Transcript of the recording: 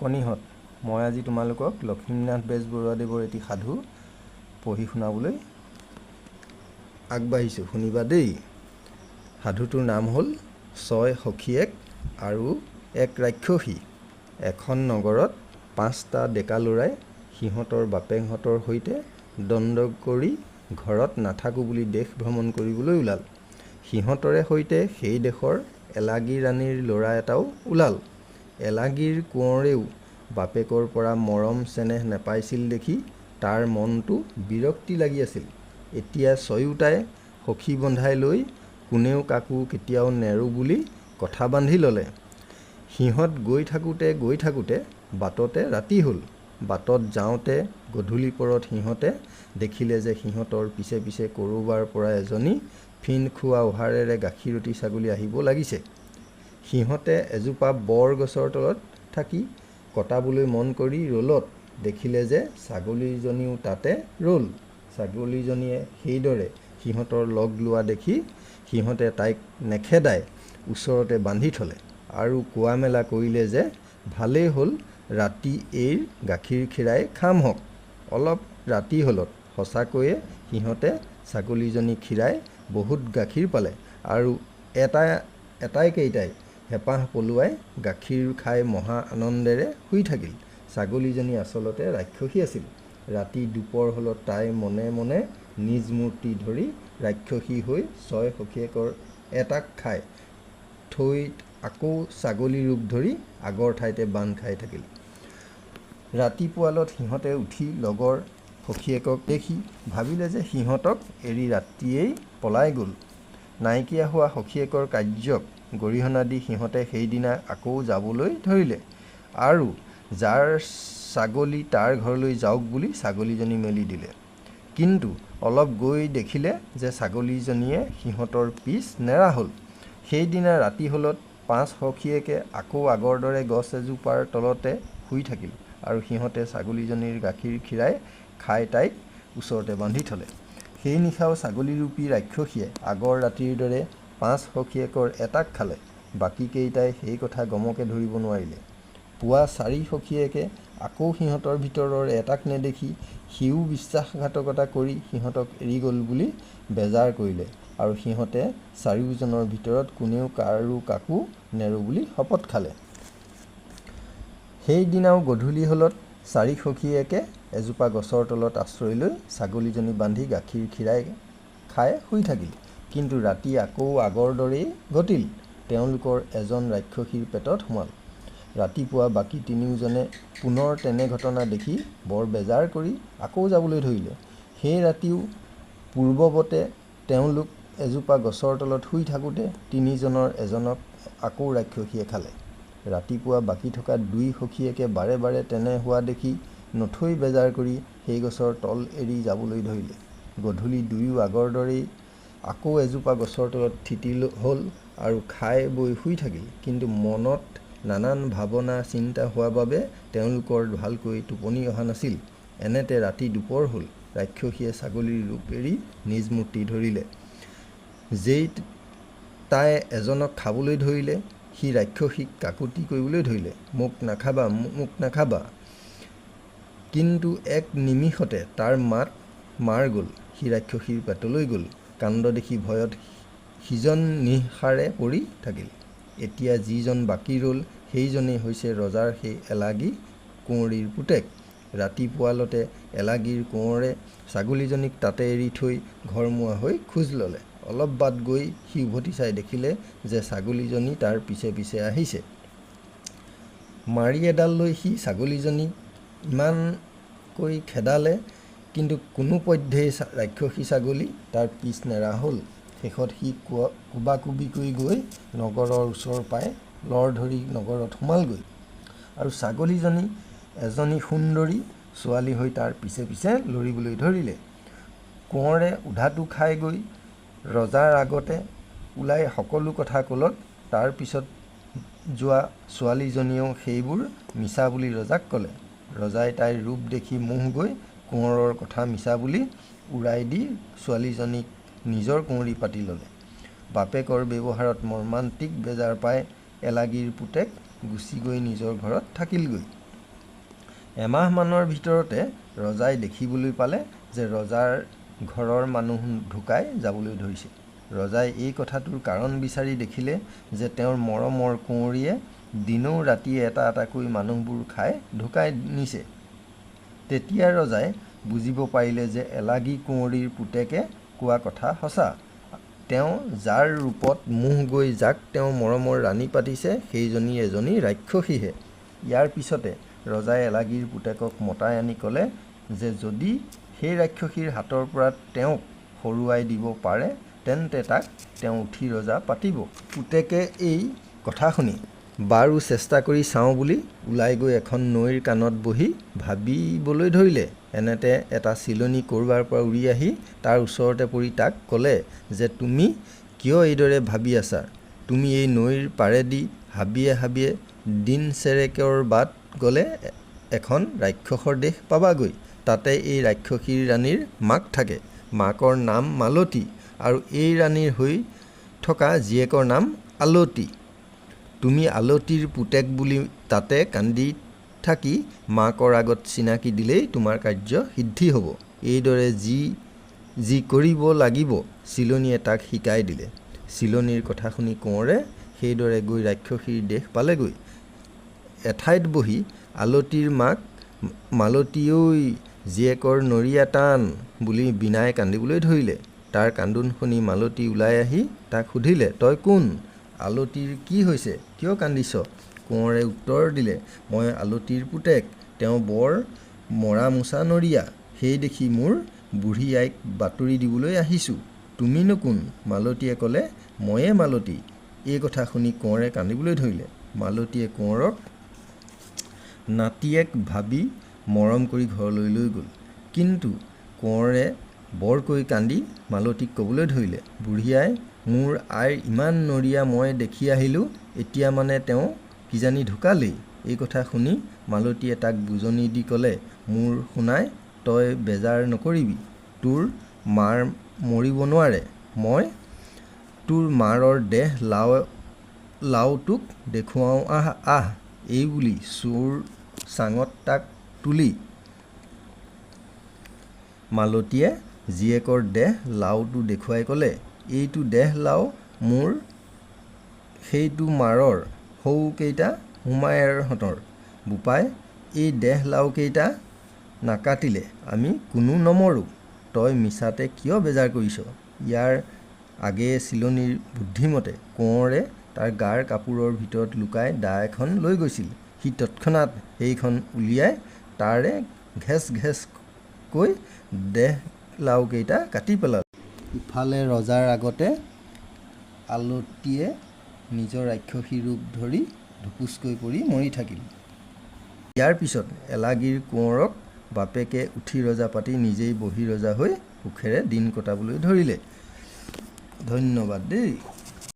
অকণিহঁত, মই আজি তোমালোকক লক্ষ্মীনাথ বেজবৰুৱাদেৱৰ এটি সাধু পঢ়ি শুনাবলৈ আগবাঢ়িছোঁ, শুনিবা দেই। সাধুটোৰ নাম হ'ল ছয় সখীয়েক আৰু এক ৰাক্ষসী। এখন নগৰত পাঁচটা ডেকা ল'ৰাই সিহঁতৰ বাপেকহঁতৰ সৈতে দ্বন্দ্ব কৰি ঘৰত নাথাকোঁ বুলি দেশ ভ্ৰমণ কৰিবলৈ ওলাল। সিহঁতৰে সৈতে সেই দেশৰ এলাগী ৰাণীৰ ল'ৰা এটাও ওলাল। এলাগীৰ কোঁৱৰেও বাপেকৰ পৰা মৰম চেনেহ নেপাইছিল দেখি তাৰ মনটো বিৰক্তি লাগি আছিল। এতিয়া ছয়োটাই সখী বন্ধাই লৈ কোনেও কাকো কেতিয়াও নেৰোঁ বুলি কথা বান্ধি ল'লে। সিহঁত গৈ থাকোঁতে গৈ থাকোঁতে বাটতে ৰাতি হ'ল। বাটত যাওঁতে গধূলি পৰত সিহঁতে দেখিলে যে সিহঁতৰ পিছে পিছে ক'ৰবাৰ পৰা এজনী ফিন্দ খোৱা ওহাৰেৰে গাখীৰতী ছাগলী আহিব লাগিছে। সিহঁতে এজোপা বৰ গছৰ তলত থাকি কটাবলৈ মন কৰি ৰ'লত দেখিলে যে ছাগলীজনীও তাতে ৰ'ল। ছাগলীজনীয়ে সেইদৰে সিহঁতৰ লগ লোৱা দেখি সিহঁতে তাইক নেখেদাই ওচৰতে বান্ধি থ'লে আৰু কোৱা মেলা কৰিলে যে ভালেই হ'ল, ৰাতি এইৰ গাখীৰ খীৰাই খামহঁক। অলপ ৰাতি হ'লত সঁচাকৈয়ে সিহঁতে ছাগলীজনী খীৰাই বহুত গাখীৰ পালে আৰু এটাইকেইটাই হেঁপাহ পলুৱাই গাখীৰ খাই মহা আনন্দেৰে শুই থাকিল। ছাগলীজনী আচলতে ৰাক্ষসী আছিল। ৰাতি দুপৰ হ'লত তাই মনে মনে নিজ মূৰ্তি ধৰি ৰাক্ষসী হৈ ছয় সখীয়েকৰ এটাক খাই থৈ আকৌ ছাগলী ৰূপ ধৰি আগৰ ঠাইতে বান্ধ খাই থাকিল। ৰাতিপুৱালত সিহঁতে উঠি লগৰ সখীয়েকক দেখি ভাবিলে যে সিহঁতক এৰি ৰাতিয়েই পলাই গ'ল। নাইকিয়া হোৱা সখীয়েকৰ কাৰ্যক গৰিহণা দি সিহঁতে সেইদিনা আকৌ যাবলৈ ধৰিলে আৰু যাৰ ছাগলী তাৰ ঘৰলৈ যাওক বুলি ছাগলীজনী মেলি দিলে। কিন্তু অলপ গৈ দেখিলে যে ছাগলীজনীয়ে সিহঁতৰ পিছ নেৰা হ'ল। সেইদিনা ৰাতি হ'লত পাঁচ সখীয়েকে আকৌ আগৰ দৰে গছ এজোপাৰ তলতে শুই থাকিল আৰু সিহঁতে ছাগলীজনীৰ গাখীৰ খীৰাই খাই তাইক ওচৰতে বান্ধি থ'লে। সেই নিশাও ছাগলীৰূপী ৰাক্ষসীয়ে আগৰ ৰাতিৰ দৰে পাঁচ সখীয়েকৰ এটাক খালে। বাকীকেইটাই সেই কথা গমকে ধৰিব নোৱাৰিলে। পুৱা চাৰি সখীয়েকে আকৌ সিহঁতৰ ভিতৰৰ এটাক নেদেখি সিও বিশ্বাসঘাতকতা কৰি সিহঁতক এৰি গ'ল বুলি বেজাৰ কৰিলে আৰু সিহঁতে চাৰিওজনৰ ভিতৰত কোনেও কাৰো কাকো নেৰোঁ বুলি শপত খালে। সেইদিনাও গধূলি হ'লত চাৰি সখীয়েকে এজোপা গছৰ তলত আশ্ৰয় লৈ ছাগলীজনী বান্ধি গাখীৰ খীৰাই খাই শুই থাকিল। কিন্তু ৰাতি আকৌ আগৰ দৰেই ঘটিল। তেওঁলোকৰ এজন ৰাক্ষসীৰ পেটত সোমাল। ৰাতিপুৱা বাকী তিনিওজনে পুনৰ তেনে ঘটনা দেখি বৰ বেজাৰ কৰি আকৌ যাবলৈ ধৰিলে। সেই ৰাতিও পূৰ্বৱতে তেওঁলোক এজোপা গছৰ তলত শুই থাকোঁতে তিনিজনৰ এজনক আকৌ ৰাক্ষসীয়ে খালে। ৰাতিপুৱা বাকী থকা দুই সখীয়েকে বাৰে বাৰে তেনে হোৱা দেখি নথৈ বেজাৰ কৰি সেই গছৰ তল এৰি যাবলৈ ধৰিলে। গধূলি দুয়ো আগৰ দৰেই আকৌ এজোপা গছৰ তলত থিতি হ'ল আৰু খাই বৈ শুই থাকিল। কিন্তু মনত নানান ভাৱনা চিন্তা হোৱা বাবে তেওঁলোকৰ ভালকৈ টোপনি অহা নাছিল। এনেতে ৰাতি দুপৰ হ'ল। ৰাক্ষসীয়ে ছাগলীৰ ৰূপ এৰি নিজ মূৰ্তি ধৰিলে। যেই তাই এজনক খাবলৈ ধৰিলে, সি ৰাক্ষসীক কাকূতি কৰিবলৈ ধৰিলে, মোক নাখাবা, মোক নাখাবা। কিন্তু এক নিমিষতে তাৰ মাত মাৰ গ'ল। সি ৰাক্ষসীৰ পেটলৈ গ'ল। কাণ্ড দেখি ভয়ত সিজন নিঃসাৰে পৰি থাকিল। এতিয়া যিজন বাকী ৰ'ল সেইজনেই হৈছে ৰজাৰ সেই এলাগী কুঁৱৰীৰ পুতেক। ৰাতিপুৱালতে এলাগীৰ কোঁৱৰে ছাগলীজনীক তাতে এৰি থৈ ঘৰমুৱা হৈ খোজ ল'লে। অলপ বাট গৈ সি উভতি চাই দেখিলে যে ছাগলীজনী তাৰ পিছে পিছে আহিছে। মাৰি এডাল লৈ সি ছাগলীজনীক ইমানকৈ খেদালে, কিন্তু কোনোপধ্যেই ৰাক্ষসী ছাগলী তাৰ পিছ নেৰা হ'ল। শেষত সি কোবাকুবিকৈ গৈ নগৰৰ ওচৰ পাই লৰ ধৰি নগৰত সোমালগৈ আৰু ছাগলীজনী এজনী সুন্দৰী ছোৱালী হৈ তাৰ পিছে পিছে লৰিবলৈ ধৰিলে। কোঁৱৰে উধাতু খাই গৈ ৰজাৰ আগতে ওলাই সকলো কথা ক'লত তাৰ পিছত যোৱা ছোৱালীজনীয়েও সেইবোৰ মিছা বুলি ৰজাক ক'লে। ৰজাই তাইৰ ৰূপ দেখি মোহ গৈ কোঁৱৰৰ কথা মিছা বুলি উৰাই দি ছোৱালীজনীক নিজৰ কুঁৱৰী পাতি ল'লে। বাপেকৰ ব্যৱহাৰত মৰ্মান্তিক বেজাৰ পাই এলাগীৰ পুতেক গুচি গৈ নিজৰ ঘৰত থাকিলগৈ। এমাহমানৰ ভিতৰতে ৰজাই দেখিবলৈ পালে যে ৰজাৰ ঘৰৰ মানুহ ঢুকাই যাবলৈ ধৰিছে। ৰজাই এই কথাটোৰ কাৰণ বিচাৰি দেখিলে যে তেওঁৰ মৰমৰ কুঁৱৰীয়ে দিনৌ ৰাতিয়ে এটা এটাকৈ মানুহবোৰ খাই ঢুকাই নিছে। তেতিয়া ৰজাই বুজিব পাৰিলে যে এলাগী কুঁৱৰীৰ পুতেকে কোৱা কথা সঁচা। তেওঁ যাৰ ৰূপত মোহ গৈ যাক তেওঁ মৰমৰ ৰাণী পাতিছে, সেইজনী এজনী ৰাক্ষসীহে। ইয়াৰ পিছতে ৰজাই এলাগীৰ পুতেকক মতাই আনি ক'লে যে যদি সেই ৰাক্ষসীৰ হাতৰ পৰা তেওঁক সৰুৱাই দিব পাৰে, তেন্তে তাক তেওঁ উঠি ৰজা পাতিব। পুতেকে এই কথা শুনি বাৰু চেষ্টা কৰি চাওঁ বুলি ওলাই গৈ এখন নৈৰ কাণত বহি ভাবিবলৈ ধৰিলে। এনেতে এটা চিলনী ক'ৰবাৰ পৰা উৰি আহি তাৰ ওচৰতে পৰি তাক ক'লে যে তুমি কিয় এইদৰে ভাবি আছা? তুমি এই নৈৰ পাৰেদি হাবিয়ে হাবিয়ে দিনচেৰেকৰ বাট গ'লে এখন ৰাক্ষসৰ দেশ পাবাগৈ। তাতে এই ৰাক্ষসীৰ ৰাণীৰ মাক থাকে। মাকৰ নাম মালতী আৰু এই ৰাণীৰ হৈ থকা জীয়েকৰ নাম আলতী। তুমি আলতীৰ পুতেক বুলি তাতে কান্দি থাকি মাকৰ আগত চিনাকি দিলেই তোমাৰ কাৰ্য সিদ্ধি হ'ব। এইদৰে যি যি কৰিব লাগিব চিলনীয়ে তাক শিকাই দিলে। চিলনীৰ কথা শুনি কোঁৱৰে সেইদৰে গৈ ৰাক্ষসীৰ দেশ পালেগৈ। এঠাইত বহি আলতীৰ মাক মালতী ঐ, জীয়েকৰ নৰিয়া টান বুলি বিনাই কান্দিবলৈ ধৰিলে। তাৰ কান্দোন শুনি মালতী ওলাই আহি তাক সুধিলে, তই কোন? আলতীৰ কি হৈছে? কিয় কান্দিছ? কোঁৱৰে উত্তৰ দিলে, মই আলতীৰ পুতেক। তেওঁ বৰ মৰা-মোচা নৰিয়া। সেই দেখি মোৰ বুঢ়ী আইক বাতৰি দিবলৈ আহিছোঁ। তুমিনো কোন? মালতীয়ে ক'লে, ময়ে মালতী। এই কথা শুনি কোঁৱৰে কান্দিবলৈ ধৰিলে। মালতীয়ে কোঁৱৰক নাতিয়েক ভাবি মৰম কৰি ঘৰলৈ লৈ গ'ল। কিন্তু কোঁৱৰে বৰকৈ কান্দি মালতীক ক'বলৈ ধৰিলে, বুঢ়ী আই, মোৰ আইৰ ইমান নৰিয়া মই দেখি আহিলোঁ, এতিয়া মানে তেওঁ কিজানি ঢুকালেই। এই কথা শুনি মালতীয়ে তাক বুজনি দি ক'লে, মোৰ সোণাই, তই বেজাৰ নকৰিবি। তোৰ মাৰ মৰিব নোৱাৰে। মই তোৰ মাৰৰ দেহ লাওটোক দেখুৱাওঁ, আহ আহ। এই বুলি চোৰ চাঙত তাক তুলি মালতীয়ে জীয়েকৰ দেহ লাওটো দেখুৱাই ক'লে, এইটো দেহ লাও মোৰ, সেইটো মাৰৰ, সৌকেইটা মোমায়েৰহঁতৰ। বোপাই, এই দেহ লাওকেইটা নাকাটিলে আমি কোনো নমৰোঁ। তই মিছাতে কিয় বেজাৰ কৰিছ? ইয়াৰ আগেয়ে চিলনীৰ বুদ্ধিমতে কোঁৱৰে তাৰ গাৰ কাপোৰৰ ভিতৰত লুকাই দা এখন লৈ গৈছিল। সি তৎক্ষণাত সেইখন উলিয়াই তাৰে ঘেচ ঘেচকৈ দেহ লাওকেইটা কাটি পেলালে। ইফালে ৰজাৰ আগতে আলতীয়ে নিজৰ ৰাক্ষসী ৰূপ ধৰি ধুপুচকৈ পৰি মৰি থাকিল। ইয়াৰ পিছত এলাগীৰ কোঁৱৰক বাপেকে উঠি ৰজা পাতি নিজেই বহি ৰজা হৈ সুখেৰে দিন কটাবলৈ ধৰিলে। ধন্যবাদ দেই।